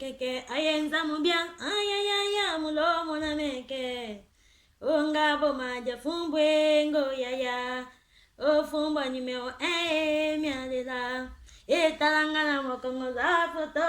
mekeke ayenza mubia ayayaya mulomo na meke onga bomaja fumbwe ngo yaya ofumbwa numero 1 mialela etalanga na mokongo za foto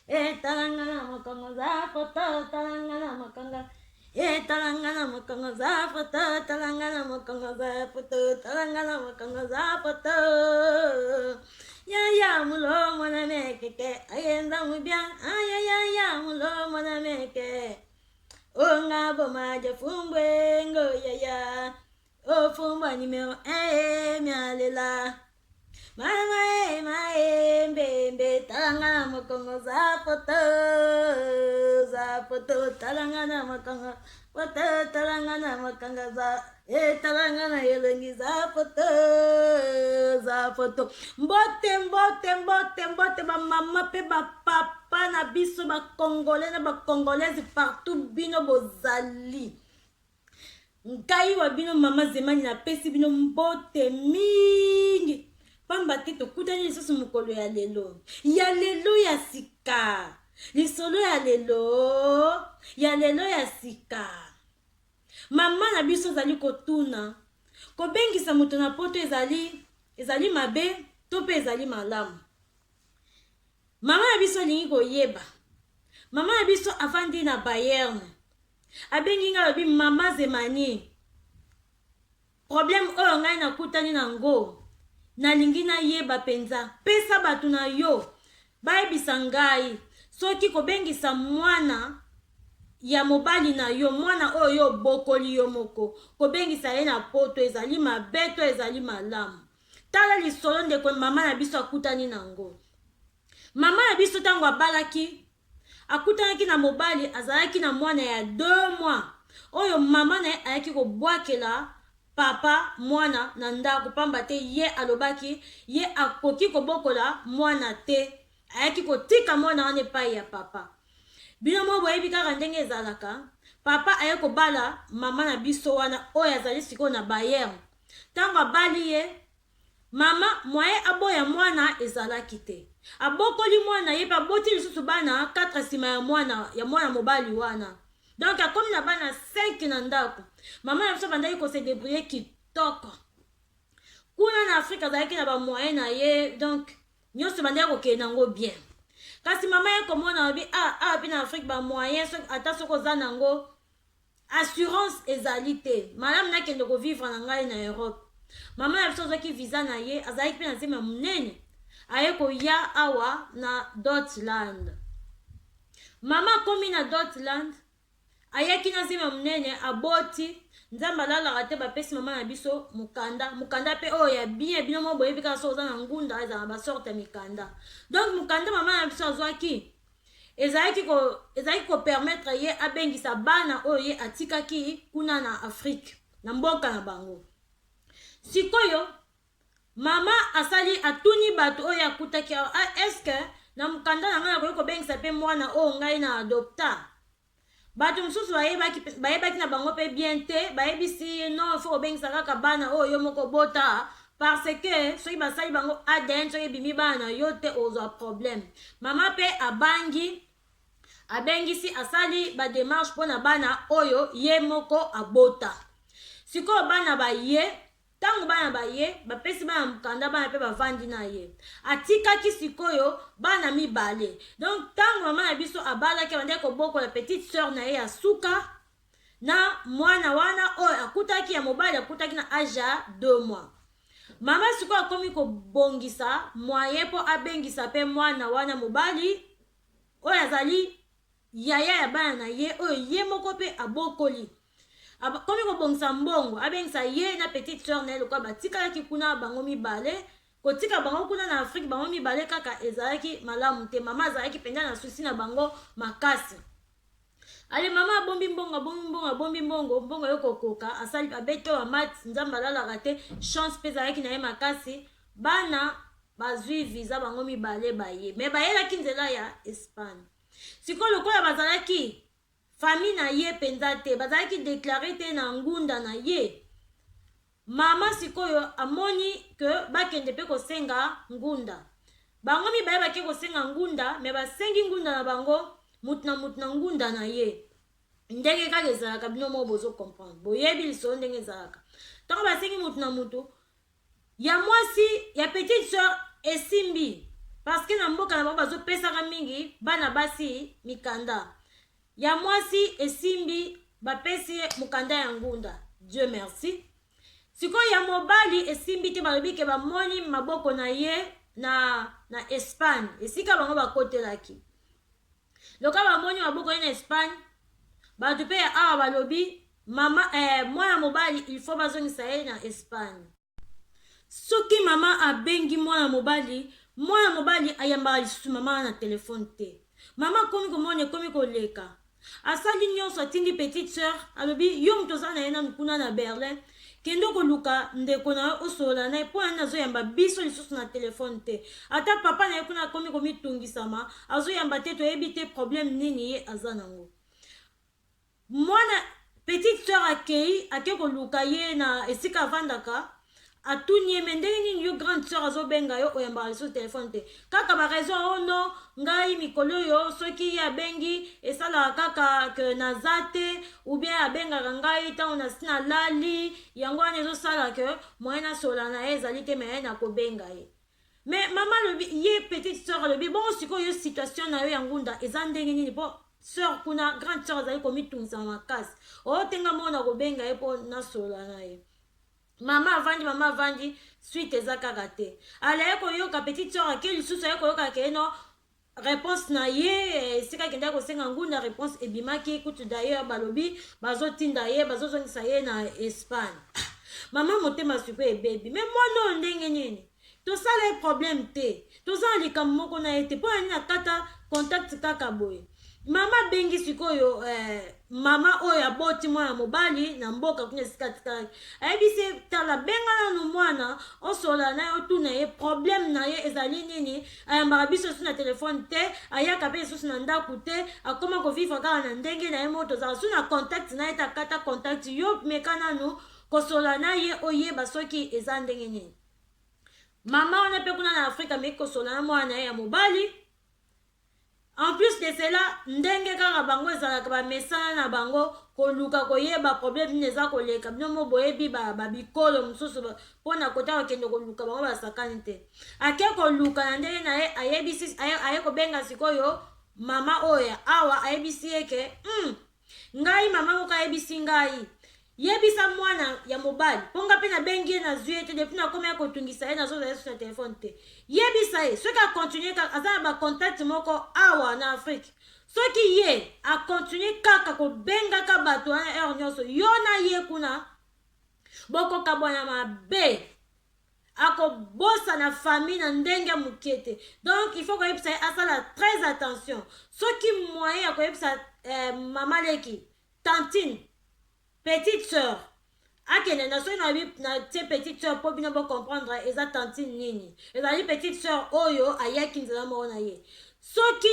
etalanga na mokongo za foto talanga na mokongo etalanga na mokongo za foto talanga na mokongo za foto talanga na mokongo za foto yaya mulomo na mekeke ayenza mubia ayayaya mulomo na meke onga bomaja fumbwe ngo yaya ofumbwa numero 1 mialela mama e mae mbembe talanga na mokongo za foto za foto talanga na mokongo foto talanga na mokongo za e talanga na elongi za foto za foto. Mbote mbote mbote mbote bamama mpe bapapa na biso bacongolais na bacongolaise partout bino bozali. Ngai wa bino mama Zemani napesi bino mbote mingi pamba te tokutani lisusu mokolo ya lelo ya lelo ya sika, lisolo ya lelo ya lelo ya sika. Mama na biso azali kotuna kobengisa moto na poto ezali ezali mabe to mpe ezali malamu. Mama na biso alingi koyeba. Mama na biso avandi na Bayern, abengi ngai, alobi: "Mama Zemani, problème oyo ngai nakutani nango, nalingi nayeba mpenza. Pesa bato na yo bayebisa ngai soki kobengisa mwana ya mobali na yo, mwana oyo yo obokoli yo moko, kobengisa ye na poto ezali mabe to ezali malamu." Tala lisolo ndeko mama na biso akutani nango. Mama na biso, ntango abalaki, akutanaki na mobali azalaki na mwana ya 2 mois oyo mama na ye ayaki kobwakela papa mwana na ndako, pamba te ye alobaki ye akoki kobokola mwana te. Ayaki kotika mwana wana epai ya papa. Bino moko boyebi kaka ndenge ezalaka. Papa aye kobala mama na biso wana oyo azali sikoyo na Bayern. Ntango abali ye, mama moye aboya mwana ezalaki te. Abokoli mwana ye mpe aboti lisusu bana 4 nsima ya mwana ya mwana mobali wana. Donc akomi na bana 5 na ndako. Mama na biso abandaki kose débrouiller kitoko kuna na Afrique, azalaki na bamoyen na ye, donc nyonso bandaki kokende yango bien. Kasi mama ye komona, alobi: "Ah, awa mpe na Afrique bamoyen, ata soki oza nango, assurance ezali te. Malamu nakende kovivre na ngai na Europe." Mama na biso azwaki visa na ye, azalaki mpe na zemi ya monene, aye koya awa na Deutschland. Mama akomi na Deutschland, ayaki na zemi ya monene, aboti. Nzambe alalaka te, bapesi mama na biso mokanda, mokanda mpe oyo ya bien. Bino moko boyebi kaka, so oza na ngunda, ezala na basorte ya mikanda. Donc mokanda mama na biso azwaki ezalaki kopermettre ye abengisa bana oyo ye atikaki kuna na Afrique, na mboka na bango. Sikoyo mama asali, atuni bato oyo akutaki awa: "Ah, est-ce na mokanda na ngai nakoki kobengisa mpe mwana oyo ngai na adopta?" Bato mosusu bayebaki na bango mpe bien te, bayebisi ye: "Non, faut kobengisa kaka bana oyo yo moko bota, parce que soki basali bango ADN, soki ebimi bana na yo te, ozwa problème." Mama mpe abangi, abengisi, asali badémarche mpo na bana oyo ye moko abota. Sikoyo bana baye. Ntango bana baye, bapesi bana mokanda, bana mpe bavandi na ye. Atikaki sikoyo bana mibale. Donc ntango mama na biso abalaki, abandaki kobokola petite sœur na ye ya suka na mwana wana oyo akutaki ya mobali, akutaki na age ya 2 mois. Mama sikoyo akomi kobongisa moyen mpo abengisa mpe mwana wana mobali oyo azali yaya ya bana na ye, oyo ye moko mpe abokoli. Akomi kobongisa mbongo abengisa ye na petite sœur na ye. Lokola batikalaki kuna bango mibale, kotika bango kuna na Afrique bango mibale kaka ezalaki malamu te. Mama azalaki mpenza na souci na bango makasi. Ale, mama abombi mbongo, abombi mbongo, abombi mbongo, mbongo ye kokoka. Asali, abeti oyo amati. Nzambe alalaka te, chance mpe ezalaki na ye makasi. Bana bazwi visa, bango mibale baye, me bayelaki nzela ya Espagne. Sikoyo lokola bazalaki famille na ye mpenza te, bazalaki déclaré te na ngunda na ye, mama sikoyo amoni ke bakende mpe kosenga ngunda. Bango mibale bake kosenga ngunda, me basengi ngunda na bango mutu na mutu na ngunda na ye. Ndenge kaka ezalaka, bino moko bozo comprendre, boyebi lisolo ndenge ezalaka. Ntango basengi mutu na mutu, ya mwasi ya petite sœur esimbi, parce que na mboka na bango bazopesaka mingi bana basi mikanda. Ya mwasi esimbi, bapesi ye mokanda ya ngunda, Dieu merci. Sikoyo ya mobali esimbi te, balobi ke bamoni maboko na ye na Espagne, esika bango bakotelaki. Loka bamoni maboko ye na Espagne, bato mpe ya awa balobi mama mwana mobali il faut bazongisa ye na Espagne. Soki mama abengi mwana mobali, mwana mobali ayambaka lisusu mama na telefone te. Mama akomi komona ekomi koleka, asali nyonso, atindi petite sœur, alobi yo moto oza na ye nanu kuna na Berlin, kende koluka ndeko na yo osolola na ye, mpo nani azoyamba biso lisusu na telefone te. Ata papa na ye kuna akomi komitungisama, azoyamba te, toyebi te problème nini ye aza nango. Mwana petite sœur akei, ake koluka ye na esika avandaka, atuni ye: me ndenge nini yo grande sœur azobenga yo, oyambaka lisusu telefone te? Kaka baraison: o no, ngai mikolo oyo soki ye abengi esalaka kaka ke naza te, ou bien abengaka ngai ntango nasi nalali, yango wana ezosala ke moyen nasola na ye ezali te, me nakobenga ye. Me mama alobi, ye petite sœur alobi: bongo sikoyo yo situation na yo ya ngunda eza ndenge nini? Mpo sœur kuna, grande sœur, azali komitungisama makasi oyo tenga moko na kobenga ye mpo nasola na ye. Mama avandi, mama avandi, suite eza kaka te. Alaye koyoka, petite sœur ake lisusu, aye koyoka ke no, réponse na ye esika akendaki kosenga ngunda, réponse ebimaki kutu. D'ailleurs balobi bazotinda ye, bazozongisa ye na Espagne. Mama motema sikoyo ebebi. Me mwana oyo ndenge nini? Tosala ye problème te, toza na likambo moko na ye te, mpo na nini akata contact kaka boye? Mama abengi sikoyo mama oyo aboti mwana mobali na mboka kuna esika tikalaki, ayebisi ye: tala, benga nanu mwana, osola na ye, otuna ye problème na ye ezali nini. Ayambaka biso lisusu na telefone te, ayaka mpe lisusu na ndako te, akóma kovivre kaka na ndenge na ye moko, tozala su na contact na ye te, akata contact. Yo meka nanu kosola na ye, oyeba soki eza ndenge nini. Mama wana mpe kuna na Afrika ameki kosola na mwana na ye ya mobali. En plus de cela, ndenge kaka bango ezalaka, bamesana na bango koluka koyeba problème nini eza koleka. Bino mo boyebi babikolo mosusu, mpona kota kokende koluka bango basakani te. Ake koluka na ndenge na ye, ayebisi, aye kobenga sikoyo mama oyo ya awa, ayebisi ye ke ngai mama moko ayebisi ngai, yebisa mwana ya mobali, mpo nga mpe nabengi ye, nazwi ye te depuis nakomi ya kotungisa ye, nazozala ye susu na telefone te. Yebisa ye soki acontinue kaka, aza na bacontact moko awa na Afrique, soki ye acontinue kaka kobengaka bato wana heure nyonso, yo na ye kuna bokokabwana mabe, akobosana famille na ndenge moke te. Donc il faut koyebisa ye asala très attention. Soki moyen ya koyebisa mama leki, tantine, petite sœur akende na, soki nayebi natie petite sœur mpo bino bocomprendre eza tantine nini, ezali petite sœur oyo ayaki nzela moko na ye. Soki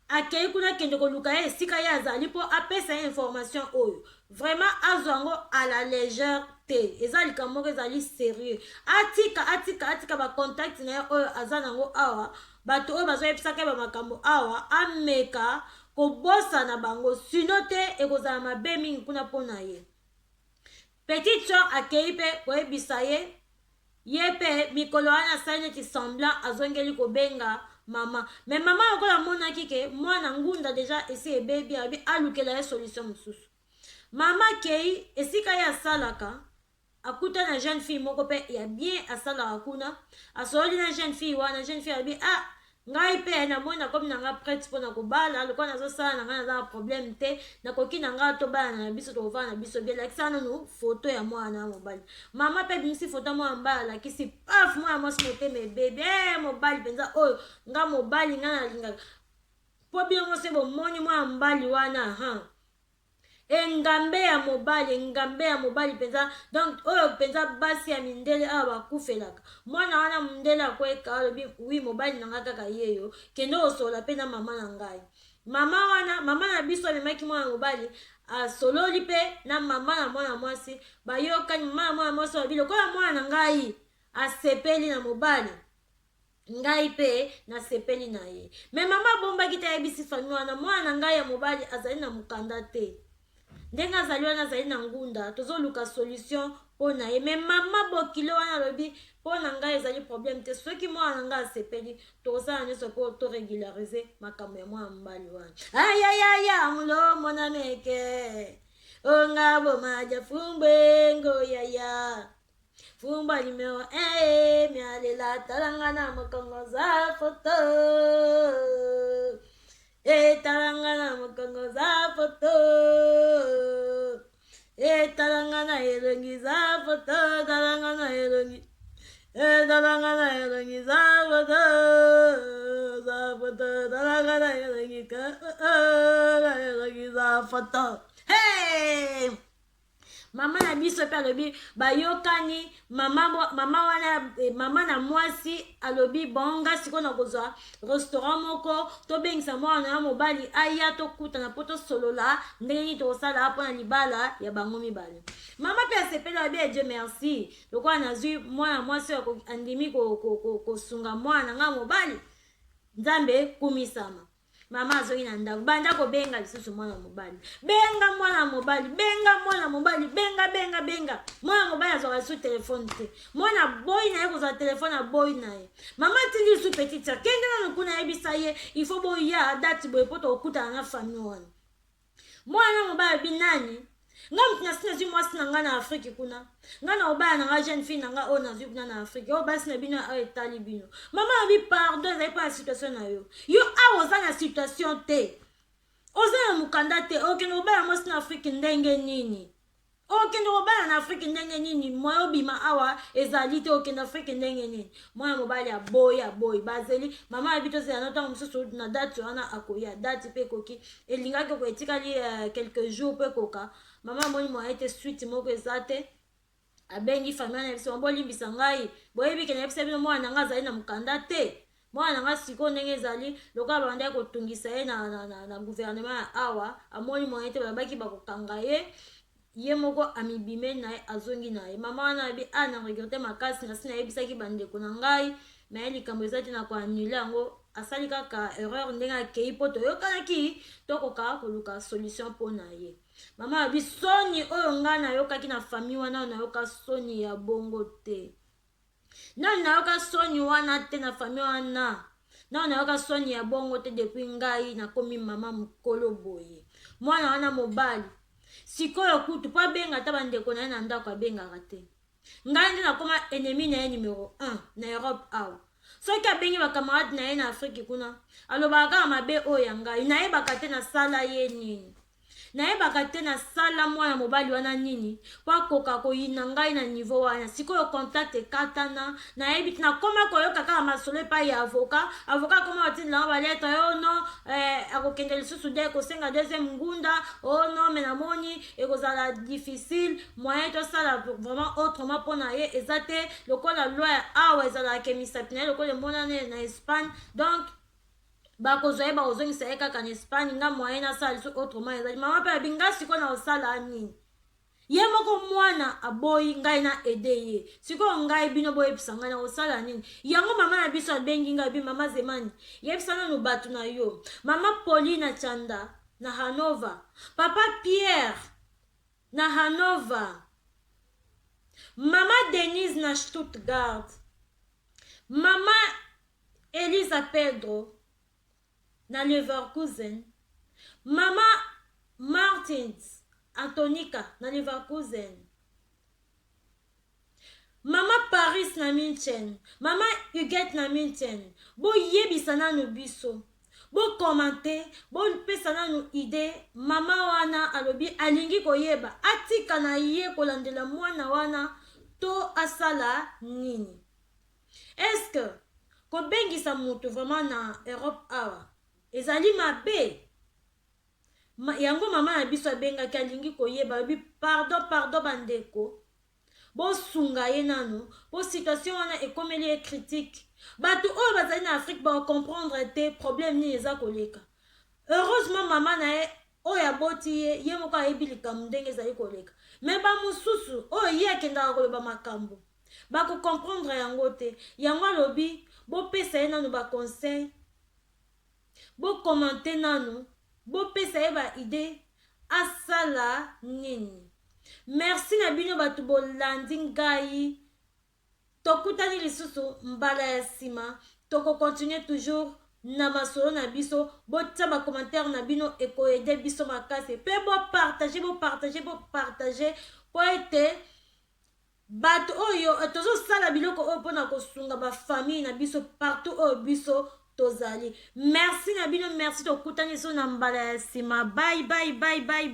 akei kuna, akende koluka ye esika ye azali mpo apesa ye information oyo, vraiment azwa yango à la légère te, eza likambo moko ezali sérieux. Atika, atika, atika bacontact na ye oyo aza nango awa, bato oyo bazoyebisaka ye bamakambo awa, ameka kobosana bango, sinon te ekozala mabe mingi kuna mpo na ye. Petite sœur akei mpe koyebisa ye. Ye mpe mikolo wana asali neti semblant, azongeli kobenga mama. Me mama lokola amonaki ke mwana ngunda deja esi ebebi, alobi alukela ye solution mosusu. Mama akei esika ye asalaka, akuta na jeune fille moko mpe ya bien asalaka kuna. Asololi na jeune fille wana. Jeune fille alobi: ah, ngai mpe namoni nakomi na nga prête mpona kobala, lokola nazosala na ngai, naza na problème te, nakoki na ngai tobalana na biso, tokovanda na biso bien. Lakisa nanu foto ya mwana ya mobali. Mama mpe abimisi foto ya mwana mobali, alakisi. Paf, mwana mwasi motema ebebi. E, mobali mpenza oyo nga mobali ngai nalingaka, mpo bino mwasi bomoni mwana mobali wana ha engambe ya mobali, engambe ya mobali mpenza. Donc oyo mpenza basi ya mindele awa bakufelaka mwana wana. Mondele akweka, alobi: oui, mobali na ngai kaka yeyo, kende osola mpe na mama na ngai. Mama wana, mama na biso amemaki mwana mobali, asololi mpe na mama na mwana mwasi, bayokani. Mama na mwana mwasi alobi: lokola mwana na ngai asepeli na mobali. Ngai mpe nasepeli na ye. Me mama abombaki te, ayebisi famille wana: mwana na ngai ya mobali azali na mokanda te, ndenge azali wana azali na ngunda, tozoluka solution mpo na ye. Me mama bokilo wana alobi: mpo na ngai ezali problème te, soki mwana na ngai asepeli, tokosala nyonso mpo torégulariser makambo ya mwana mobali wana. Ayayaya, mulomo na meke onga bomaja fumbwengo yaya fumba numéro 1 mialela talanga na mokongo za foto etalanga na mokongo za foto etalanga na elongi za foto talanga na elongi etalanga na elongi za foto za foto talanga na elongi na elongi za foto. Hey! Mama na biso mpe alobi bayokani. Mama, mama wana, mama na mwasi alobi: bon, nga sikoyo na kozwa restaurant moko, tobengisa mwana ya mobali aya, tokutana mpo tosolola ndenge nini tokosala mpona libala ya bango mibale. Mama mpe asepeli, abi: Dieu merci, lokola nazwi mwana mwasi oyo andimi kosunga mwana nga mobali, Nzambe kumisama. Mama azongi na ndako, banda kobenga lisusu mwana mobali, benga mwana mobali, benga mwana mobali, benga, benga, benga. Mwana mobali azwaka lisusu téléphone te. Mwana boyi na ye kozwa téléphone, aboyi na ye. Mama atindi lisusu petite sœur: kende nanu kuna, ayebisa ye il faut boya date boye mpo tokokutana na famille wana. Mwana mobali abi: nani nga moto nasi nazwi mwasi na ngai na Afrique kuna, ngai na obala na ngai jeune fille na ngai oyo nazwi kuna na Afrique, oyo basi na bino oyo etali bino. Mama abi: pardon, ezali mpo na situation na yo. Yo awa oza na situation te, oza na mokanda te, okende kobala mwasi na Afrique ndenge nini? Okende kobala na Afrique ndenge nini? Moya obima awa ezali te, okende Afrique ndenge nini? Mwana mobali aboyi, aboyi. Bazeli, mama abi: tozela na ntango mosusu na date wana akoya. Date mpe ekoki, elingaki ko etikali quelques jours mpe ekoka. Mama amoni moya ete suite moko eza te. Abengi famille na biso: bolimbisa ngai, boyebi ke nayebisa bino mwana na ngai azali na mokanda te. Mwana na ngai sikoyo ndenge ezali, lokola babandaki kotungisa ye na gouvernement ya awa, amoni moyen te, balobaki bakokanga ye. Ye moko amibimeli na ye, azongi na ye. Mama wana abi: a na regretter makasi, nasi nayebisaki bandeko na ngai, me likambo eza te na koannuler yango. Asali kaka erreur ndenge akei, mpo toyokanaki tokoka koluka solution mpo na ye. Mama abi: soni oyo ngai nayokaki na famille wana, oyo nayoka soni ya bongo te, nani nayoka soni wana te na famille wana, nani nayoka soni ya bongo te depuis ngai nakomi mama mokolo boye. Mwana wana mobali sikoyo kutu mpo abenga ata bandeko na ye na ndako, abengaka te. Ngai nde nakóma ennemi na ye numéro 1 na Europe awa. Soki abengi bacamarade na ye na Afrique kuna, alobaka kaka mabe oyo ya ngai. Nayebaka te nasala ye nini, nayebaka te nasala mwana mobali wana nini mpo akoka koyina ngai na niveau wana. Sikoyo contact ekatana, nayebi te. Nakóma koyoka kaka masolo epai ya avocat. Avocat akóma kotindelanga balettre: oh non, akokende lisusu de kosenga deuxième ngunda. Oh non, me namoni ekozala difficile, moyen tosala vraiment autrement mpo na ye eza te, lokola loi ya awa ezalaka misapi na ye lokola emonani na Espagne, donc bakozwa ye, bakozongisa ye kaka na Espagne. Nga moyen nasala lisusu autrement ezali. Mama mpe abi: nga sikoyo na kosala nini? Ye moko mwana aboyi ngai na aider ye. Sikoyo ngai, bino boyebisa ngai na kosala nini? Yango mama na biso abengi ngai, abi: mama Zemani, yebisa nanu bato na yo, mama Pauline Chanda na Hanover, papa Pierre na Hanover, mama Denise na Stuttgart, mama Elisa Pedro na Leverkusen, mama Martins Antonika na Leverkusen, mama Paris na München, mama Huguette na München. Boyebisa nanu biso, bocommenter, bopesa nanu idée. Mama wana alobi alingi koyeba atika na ye kolandela mwana wana to asala nini. Est-ce kobengisa moto vraiment na Europe awa ezali mabe? Yango mama na biso abengaki, alingi koyeba. Alobi: pardon, pardon bandeko, bosunga ye nanu mpo situation wana ekomeli ye critique. Bato oyo bazali na Afrique bakocomprendre te problème nini eza koleka. Heureusement mama na ye oyo aboti ye, ye moko ayebi likambo ndenge ezali koleka, me bamosusu oyo ye akendaka koloba makambo bakocomprendre yango te. Yango alobi Bopesa ye nanu baconseil, bocommenter nanu, bopesa ye baidées asala nini. Merci na bino bato bolandi ngai. Tokutani lisusu mbala ya nsima, tokocontinuer toujours na masolo na biso. Botia bacommentaire na bino, ekoaider biso makasi. Mpe bopartager, bopartager, bopartager, mpo ete bato oyo tozosala biloko oyo mpona kosunga bafamille na biso partout oyo biso tozali. Merci na bino, merci. Tokutani so na mbala ya nsima. Bye bye, bye bye, bye.